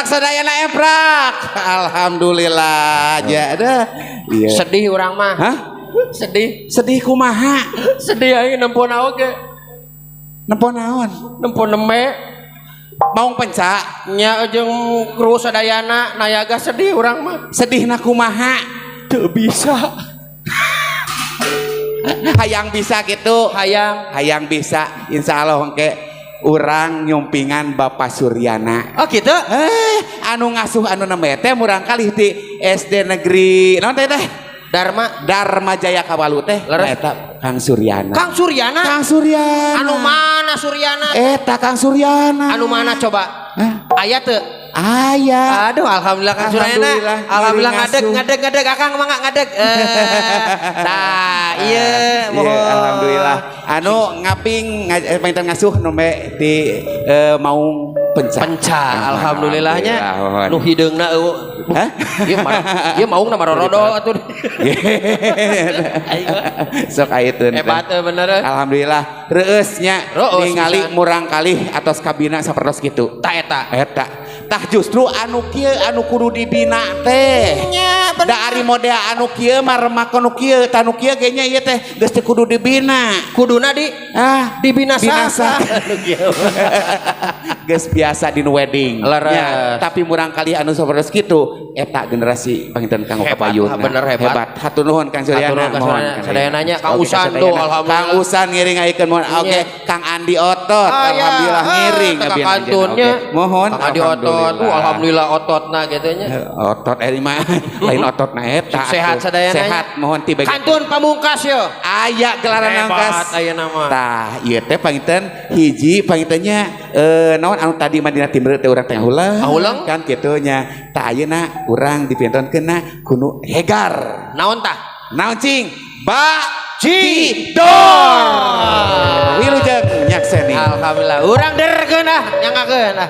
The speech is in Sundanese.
Emprak sadayana, emprak. Alhamdulillah ya dah. Iya. Sedih urang mah. Hah? Sedih. Sedih kumaha? Sedih aing nempo naon ge. Nempo naon? Nempo neme. Maung penca. Nya, jeung kru sadayana nayaga, sedih urang mah. Sedihna kumaha? Teu bisa. Hayang bisa gitu. Hayang. Hayang bisa. Insya Allah engke urang nyumpingan Bapak Suryana. Oh, gitu. Eh, anu ngasuh anu nembe teh murangkalih ti SD Negeri naon teh teh? Dharma. Dharma Jaya Kawalu teh. Leres. Nah, eta Kang Suryana. Kang Suryana. Kang Suryana. Anu mana Suryana? Eta Kang Suryana. Anu mana coba? Hah? Aya teu? Aya. Aduh, alhamdulillah Kang Suryana. Alhamdulillah, Alhamdulillah ngiring ngadeg ngasuh. Ngadeg ngadeg, Akang, mangga ngadeg. Eh, nah, iya, Iya, mohon. Alhamdulillah. Anu ngaping panginten ngasuh nembe di Maung Penca. Penca, alhamdulillahnya. Alhamdulillah, mohon. Nu hideungna eueuh. Hah? Ieu mar ieu maungna marorodo atuh. Sok ayeuna. Hebat eh, bener eh. Alhamdulillah reueus nya Reueus ningali pisan. Murangkalih atos kabina sapertos kitu. Ta eta. Eta. Tah, justru anu kieu anu kudu dibina teh. Nya. Da ari model anu kieu mah remak anu kieu, tah nu kieu ge nya ieu teh geus teu kudu dibina. Kuduna di Ah, dibina. Binasa. Anu kieu. Geus biasa di wedding. Leres. Nya, tapi murangkalih anu sapertos kitu eta generasi panginten kanggo Hebat, kapayunna. bener, hebat. Hebat. Hatur nuhun, Kang Suryana. Hatur nuhun, Kang Mohon, Suryana. Kang Sadayananya, Kang Oke, Usan sadayana. tuh, alhamdulillah. Kang Usan ngiring ayekeun mohon. Oke, Kang Andi Otot. Ah, ya. Alhamdulillah ngiring Ah, ngabina kantunnya. anjeunna. Oke. Mohon. Kang Andi Otot. Alhamdulillah ototna gitu nya. Otot eh mah lain otot na eta. Sehat atuh. sadayana. Sehat, mohon tiba. Kantun pamungkas yo. Aya gelaran Hebat nangkas. ayeuna mah. Tah, ieu teh panginten hiji pangintennya naon anu tadi mah dina timbre teh urang teh ngahuleng. Ngahuleng. Kan kitu nya. Tah, ayeuna urang dipintonkeun ku nu hegar. Naon tah? Naon cing? Ba Ci Dor. Wilujeng nyakseni. Alhamdulillah. Urang derkeun ah, nyangakeun ah.